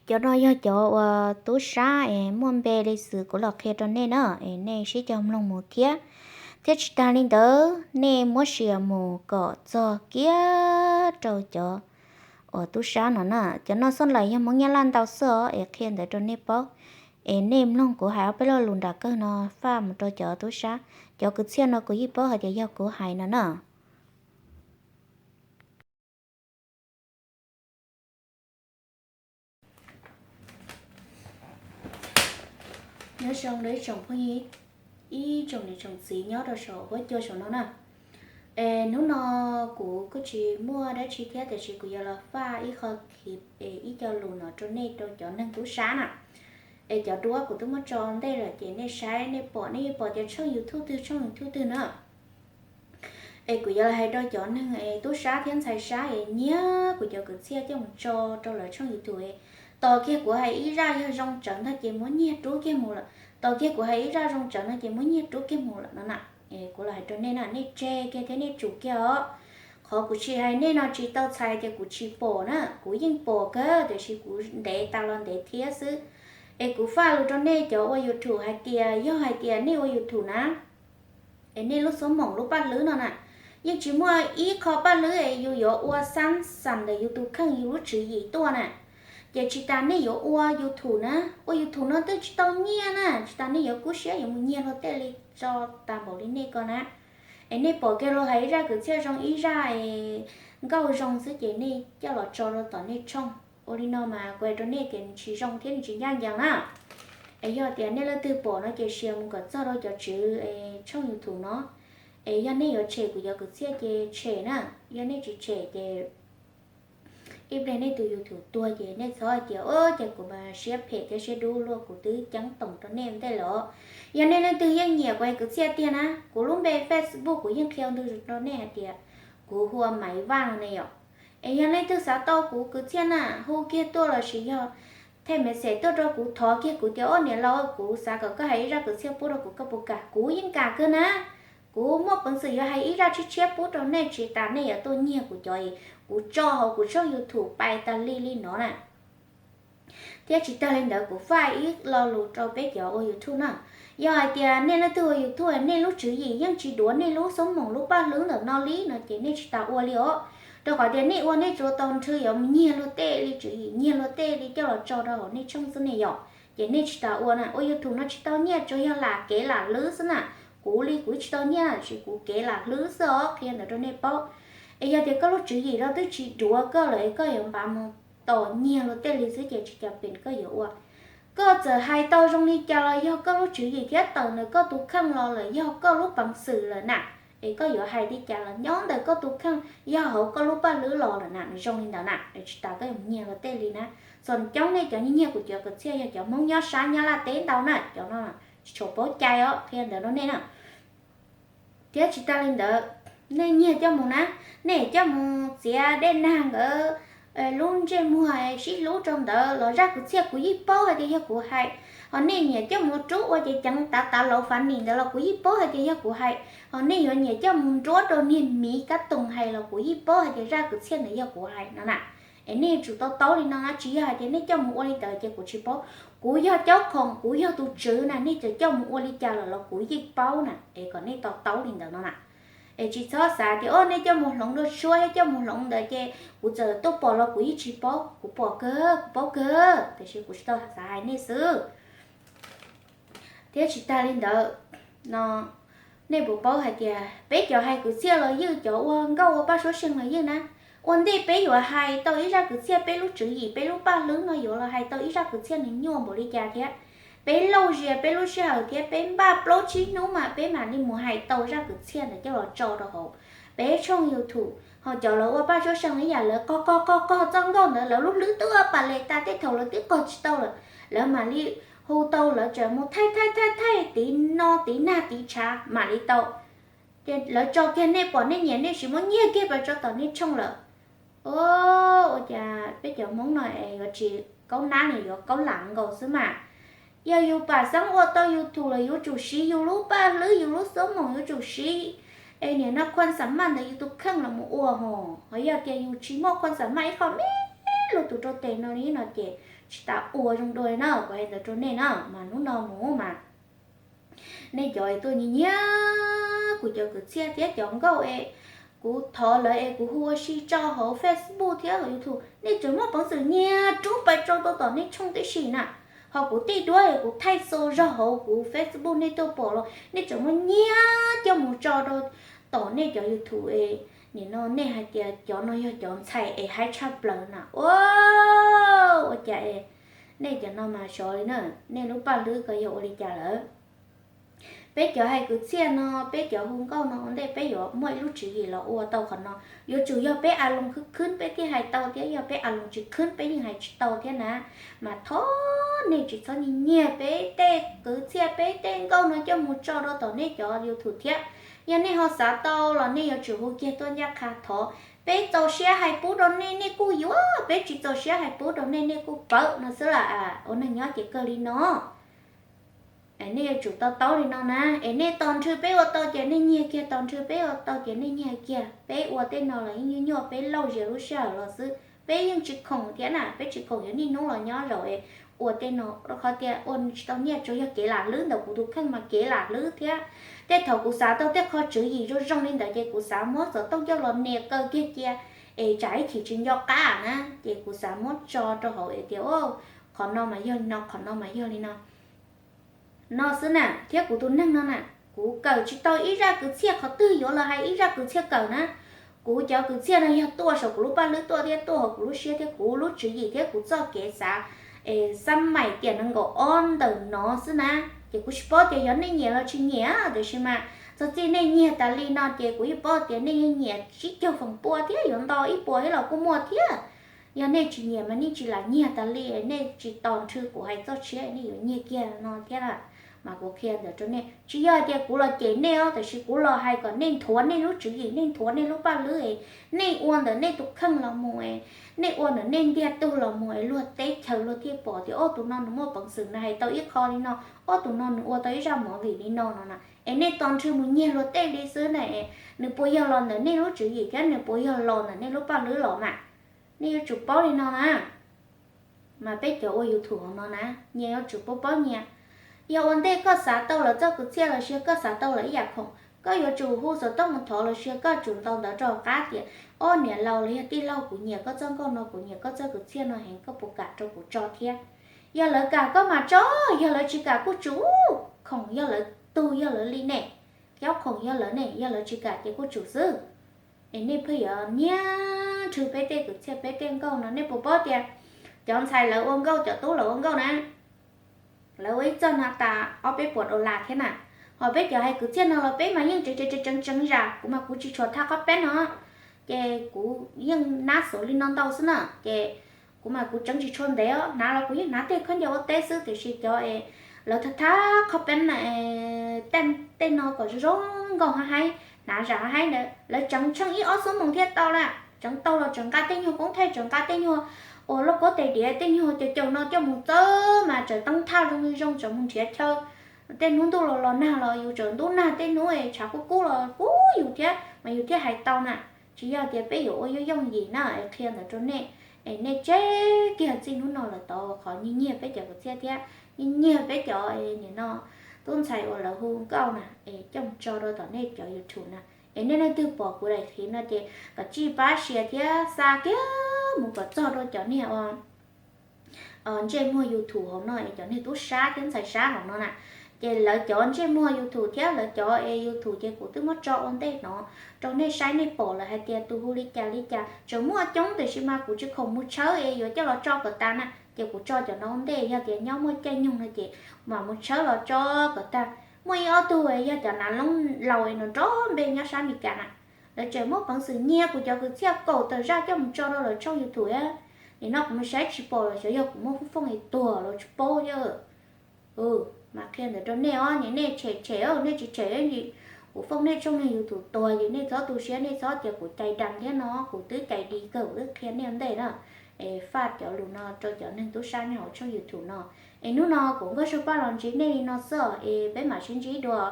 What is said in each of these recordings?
Cov no yog cov uas tub sab es muaj npe li xwm kuv los qhia rau nej na, es nej sib cog mloog mus thiab. Thiab tsis tas li ntawd nej muab sia mus kom txog kiag rau cov uas tub sab no na. Cov no xoj lawm yog Hmoob Nyab Laj ntau xwb os, es qhia ntawd rau nej paub. Es nej mloog kuv hais ob peb lo lus nram kawg no faj mus rau cov tub sab. Cov kwv txhiaj no kuv yeej paub hais tias yog kuv hais no na. Nyob zoo rau ib tsoom phooj ywg, ib tsoom niam tsoom txiv nyob rau saum huab cua saum no na. Es hnub no kuv kuj tsis muaj dab tsi thiab, tiam sis kuv yuav los faj ib qho clip es ib co lus no rau nej rau cov neeg tub sab na. Es cov duab kuv twb muab tso ntej lawm ces nej saib nej pom, nej yeej pom cov tshooj YouTube twg tshooj YouTube twg na. Es kuv yuav los hais rau cov neeg es tub sab thiab ntxhais sab es nyiag kuv cov kwv txhiaj coj mus tso rau lawv tshooj YouTube es tos kiag kuv hais ib zaj yog zoo tsawv ntag ces muab nyiag rub kiag mus lawm, tos kiag kuv hais ib zaj zoo tsawv ntag ces muab nyiag rub kiag mus lawm no na. Es kuv los hais rau nej na, nej tseg kiag thiab nej tsum kiag os. Qhov kuv tsis hais nej no tsis tau txhais tias kuv tsis pom na, kuv yeej pom kawg tiam sis kuv ntev tas los ntev thiab xwb. Es kuv faj lus rau nej cov ua YouTube hais tias yog hais tias nej ua YouTube na, es nej lub xuab moom lub paj hlwb no na, yeej tsis muaj ib qho paj hlwb es yus yuav ua xab xam ntawm yus tus kheej yus lub tswv yim tuaj na. Ces tsis tas nej yuav ua YouTube na, ua YouTube no twb tsis tau nyiaj na, tsis tas nej yuav kub siab yuav mus nyiag luag tej li tso tas npaum li nej ko na. Es nej pom kiag luag hais ib zaj kwv txhiaj zoo ib zaj es nkauj zoo xwb ces nej coj los tso rau tom nej tshooj. Ua li no mas kuv hais rau nej tias nws tsis zoo thiab nws tsis ncaj ncees na. Es yog tias nej leej twg pom no ces share mus kom txog rau cov tswv tshooj YouTube no. Es yog nej yuav tshem kuv cov kwv txhiaj ces tshem na, yog nej tsis tshem ces ib pliag nej tus YouTube tuag ces nej txhob hais tias, Ua cas kuv mas siab phem thiab siab dub luaj, kuv twb ceeb toom rau nej ntej lawm. Yog nej leej twg yeej nyiam kuv kwv txhiaj tiag na, kuv lub npe Facebook kuv yeej qhia ntug rau nej hais tias kuv hu ua Maiv Vaj no ne yom. Es yog leej twg xav tau kuv kwv txhiaj na, hu kiag tuaj lossis yog them message tuaj rau kuv, thov kiag kuv tias, Au niam laus, kuv xav kom koj hais ib zaj kwv txhiaj pub rau kuv, koj puas kam? Kuv yeej kam kawg na. Kuv muaj peev xwm yuav hais ib zaj tshiab tshiab pub rau nej tsis tas nej yuav tuaj nyiag kuv cov es kuv tso hauv kuv tshooj YouTube pais tas li li no na. Thiab tsis tas li ntawd kuv faj ib lo lus rau peb cov ua YouTube na. Yog hais tias nej leej twg ua YouTube nej lub tswv yim yeej tsis duav nej lub xuab moom lub paj hlwb ntawm no li no ces nej tsis tas ua li os. Rau qhov tias nej ua nej tsuas tau nrhw yuav mus nyiag luag tej li tswv yim, nyiag luag tej li coj los tso rau hauv nej tshooj xwb ne yom. Ces nej tsis tas ua na, ua YouTube no tsis tau nyiaj, tsuas yog lam kev lam hlwb xwb na. Kuv li kuv tsis tau nyiaj tiam sis kuv kev lam hlwb xwb os, qhia ntawd rau nej paub. Es yog tias koj lub tswv yim no twb tsis duav koj lawm es koj yuav npav mus tos nyiag luag tej li xwb ces tsis cam pem koj yuav ua. Koj txawm hais tau zoo li cas los yog koj lub tswv yim thiab tawm ntawm koj tus kheej los lawm, yog koj lub peev xwm lawm na. Es koj yuav hais li cas los nyob ntawm koj tus kheej, yog hauv koj lub paj hlwb los lawm na, nws zoo li ntawd na, tsis tas koj yuav mus nyiag luag tej li na. Txom coob nej cov nyiag kuv cov kwv txhiaj yog cov Hmoob nyob sab Nyab Laj teb ntau na, cov no tsis tshua paub cai os, qhia ntawd rau nej na. Thiab tsis tas li ntawd, nej nyiag coj mus na, nej coj mus txiav dej nag nkawd lub ntsej muag sib hlub rau ntawd los zaj kwv txhiaj kuv yeej paub hais tias yog kuv hais. Ho nej nyiam coj mus rub ua ces ceev tav tav laus fav nim ntawd los kuv yeej paub hais tias yog kuv hais. Ho nej yuav nyiam coj mus nruab rau niag miv kab toos hais los kuv yeej paub hais tias zaj kwv txhiaj ntawd yog kuv hais no na. Es nej tsum tau taub li no na, tsis yog hais tias nej coj mus ua li ntawd ces kuv tsis paub. Kuv yog caub khoom, kuv yog tus tswv na, nej txawm coj mus ua li cas lawm los kuv yeej paub na, es kom nej to taub li ntawd no na. Es tsis txhob xav tias, O, nej coj mus hloov dua tshuab thiab coj mus hloov ntawd ces kuv txawm tuaj pom los kuv yeej tsis paub. Kuv pom kawg, kuv paub kawg, tiam sis kuv tsis tau xav hais nej xwb. Thiab tsis tas li ntawd no, nej puas paub hais tias peb cov hais kwv txhiaj los ywj, cov ua nkauj ua paj suab seej los ywj na, ua ntej peb yuav hais tau ib zaj kwv txhiaj, peb lub tswv yim peb lub paj hlwb no yuav los hais tau ib zaj kwv txhiaj nws nyuaj npaum li cas thiab. Peb lauj zias peb lub sij hawm thiab peb npaj plaub tsib hnub mas peb mam li mus hais tau zaj kwv txhiaj ntawd coj los tso rau hauv peb tshooj YouTube. Ho cov lawv ua paj suab seej ib yam lawv qog qog qog qog txoj nkauj ntawd lawv lub hlwb twb ua pas les tas tej thaum lawv twb qog tsis tau lawm, lawv mam li hu tau, lawv tseem mus thaij thaij thaij thaij tiv no tiv nag tiv tshav mam li tau. Ces lawv tso kiag nej pom nej nyiam nej sim muab nyiag kiag pas tso tom nej tshooj lawm. O, ua cas peb cov Hmoob no es yuav tsis kaub nab nws yuav kaub lam nkaus xwb mas. Yog yus pam xeeb ua tau YouTube los yuav tsum siv yus lub paj hlwb yus lub xuab moom, yuav tsum siv es nim no khuam xam maj ntawm yus tus kheej los mus ua hos. Ho yog tias yus tsis muaj khuam xam maj ib qho me luag tus rau tes no li no ces tsis tas ua zoo dua li na, kuv hais ntawd rau nej na. Mas hnub no mus mas nej cov tuaj nyiag nyiag kuv cov kwv txhiaj thiab cov nkauj es kuv thov lawv es kuv hu ua si tso hauv Facebook thiab hauv YouTube, nej tseem muaj peev xwm nyiag rub pais tso rau tom nej tshooj tib si na. Ho kuv tej duab es kuv thaij xu zog hauv kuv Facebook nej tuaj pom los nej tseem muaj nyiag coj mus tso rau tom nej cov YouTube es nim no nej hais tias cov no yog cov ntxhais es haib tshaj plaws na. Ua, ua cas es nej cov no mas xyov li na, nej lub paj hlwb ko yog ua li cas lawm? Peb cov hais kwv txhiaj no, peb cov hu nkauj no ua ntej peb yuav muaj ib lub tswv yim los ua tau qhov no. Yuav tsum yog peb a loos khwb khwb peb thiaj hais tau thiab, yog peb a loos tsis khwb peb yeej hais tsis tau thiab na. Mas thov nej tsis txhob nyiag nyiag peb tej kwv txhiaj peb tej nkauj no coj mus tso rau tom nej cov YouTube thiab. Yog nej ho xav tau los nej yuav tsum hu kiag tuaj ncaj qha thov. Peb txaus siab hais pub rau nej nej kuj yuav, peb tsis txaus siab hais pub rau nej nej kuj pawv no xwb lam. Ua neeg nyob ces kawg li no. Nej yuav tsum to taub li no na, es nej tos nrhw peb ua tau ces nej nyiag kiag, tos nrhw peb ua tau ces nej nyiag kiag. Peb ua tej no los yeej nyuaj nyuaj peb lauj zias lub sij hawm los xwb, peb yeej tsis khoom thiab na, peb tsis khoom yuav niaj hnub los nyob zaum es ua tej no rau qhov tias ua tsis tau nyiaj tsuas yog kev lam hlwb ntawm kuv tus kheej mas kev lam hlwb thiab. Tej thaum kuv xav tau tej qho tswv yim zoo zoo li ntawd ces kuv xav muab xov tooj coj los nias kaw kiag cia es tsam ib chim tsis nco qab na, ces kuv xav muab tso rau hauv es tias qhov no mas yog li no, qhov no mas yog li no no xwb na. Thiab kuv tus neeg no na, kuv kawm tsis tau ib zaj kwv txhiaj qhov twg yuav los hais ib zaj kwv txhiaj kawm na. Kuv cov kwv txhiaj no yog tuaj saum kuv lub paj hlwb tuaj thiab tuaj hauv kuv lub siab thiab kuv lub tswv yim thiab kuv txoj kev xav es xab maim tiam nees nkaum ob ntawm no xwb na. Ces kuv tsis paub tias yog nej nyiam los tsis nyiam, tiam sis mas txog txij nej nyiag tas li no ces kuv yeej paub tias nej yeej nyiam tsib caug feem pua thiab yuav ntau ib puas thiab los kuj muaj thiab. Yog nej tsis nyiam mas nej tsis lam nyiag tas li, nej tsis tos nrhw kuv hais txoj tshiab nej yuav nyiag kiag no thiab na. Mas kuv qhia ntawd rau nej, tsis yog tias kuv los cem nej os, tiam sis kuv los hais kom nej nthuav nej lub tswv yim, nej nthuav nej lub paj hlwb es nej ua ntawm nej tus kheej los mus es nej ua ntawm nej ntiag tug los mus es luag teb chaws luag thiaj pom tias ob tug no nws muaj peev xwm nws hais tau ib qho li no, ob tug no nws ua tau ib zaj movie li no no na. Es nej tos nrhw mus nyiag luag tej li xwb na, es nws puas yog los ntawm nej lub tswv yim thiab nws puas yog los ntawm nej lub paj hlwb los mas. Nej yuav tsum paub li no na. Mas peb cov ua YouTube hauv no na, nyias yuav tsum paub paub nyias. Yog ua ntej koj xav tau lawv txoj kwv txhiaj los sis koj xav tau lawv ib yam khoom, koj yuav tsum hu xov tooj mus thov los sis koj tsum ntaus ntawv rau hauv qab tias, ob niam laus los yog tij laug, kuv nyiam koj txoj nkauj no, kuv nyiam koj txoj kwv txhiaj no heev, koj puas kam rau kuv tso thiab? Yog lawv kam koj mam tso, yog lawv tsis kam kuj tsum. Khoom yog lawv tug, yog lawv li ne, khoom yog lawv ne, yog lawv tsis kam ces kuj tsum xwb. Es nej pheej yuav nyiag nrhw peb tej kwv txhiaj peb tej nkauj no, nej puas paub tias cov ntxhais lawv ua nkauj, cov tub lawv ua nkauj na, lawv ua ib txoj no tas ob peb puas dollar thiab na. Ho peb cov hais kwv txhiaj no los peb mas yeej tseev tseev tseev zam, kuv mas kuv tsis tshua thab qhov peb no, ces kuv yeej nab xov li no ntau xwb na. Ces kuv mas kuv tseev tsis tshua ntev os, hnav los kuv yeej hnav tej khaub ncaws ua teb xwb, tiam sis cov es lawv thab thab qhov peb na, tej no kom zoo zoo nkauj haib haib, hnav zam haib haib ntawd lawv tseev tsheej ib ob xuab moos thiaj tau na. Tseev tau los tseem nqa tej nyuag koob thaij, tseem nqa tej nyuag uas lauj kaub tais diav, tej nyuag caum caum no coj mus txawb mas tseem toob thaj zoo li zoo, tseem mus nrhiav chaw. Tej hnub ntuj los los nag los yus tseem ntub nag, tej hnub tshav kub kub los kub yus thiab mas yus thiaj hais tau na. Tsis yog tias peb yuav ua yooj yooj yim na, es qhia ntawd rau nej, es nej tseg kiag txij hnub no lawm tod qhov nyiag nyiag peb cov kwv txhiaj thiab nyiag nyiag peb cov nim no tub ntxhais uas lawv hu nkauj na, es coj mus tso rau tom nej cov YouTube na. Es nej leej twg pom kuv daim clip no ces kom tsij pab share thiab xa kiag mus kom txog rau cov niag ntsej muag YouTube hauv no es cov niag tub sab thiab ntxhais sab hauv no na. Ces lawv cov ntsej muag YouTube thiab lawv cov es YouTube ces kuv twb muab tso ua ntej no rau nej saib, nej pom lawm hais tias tus hu li cas li cas. Tseem muaj coob tiam sis mas kuv tsis khoom mus tshawb es yuav coj los tso kom tas na, ces kuv tso cov no ua ntej, yog tias nyob muaj caij nyoog no ces mam mus tshawb los tso kom tag. Muaj ib ob tug yog cov nav loob laus es nrov nrov npe nyob sab Amelikas na, lawv tseem muab peev xwm nyiag kuv cov kwv txhiaj kaum tawm zaj coj mus tso rau lawv tshooj YouTube. Nim no kuv mus saib tsis pom los xyov yog kuv muaj fooj es tuag los tsis paub thiab. Mas qhia ntawd rau nej os, nej tshem tshem, nej tsis tshem, kuv fooj nej tshooj YouTube tuag ces nej txhob tu siab, nej txhob tias kuv cais das thiab no, kuv twb cais di kawg, kuv twb qhia nej ua ntej na. Es faj cov lus no rau cov neeg tub sab nyob hauv tshooj YouTube no. Es hnub no kuv Nkauj Saub Paj los ntsib nej li no xwb os, es peb mam sib ntsib dua,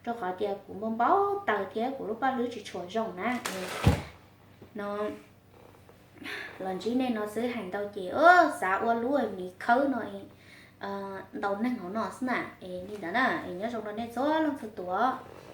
rau qhov tias kuv npau npau taws thiab kuv lub paj hlwb tsis tshua zoo na. No, los ntsib nej no xwb, hais ntau ces xav ua lub miv khawb no ntau neeg hauv no xwb na. Es li ntawd na, es nyob zoo rau nej txhua leej txhua tus.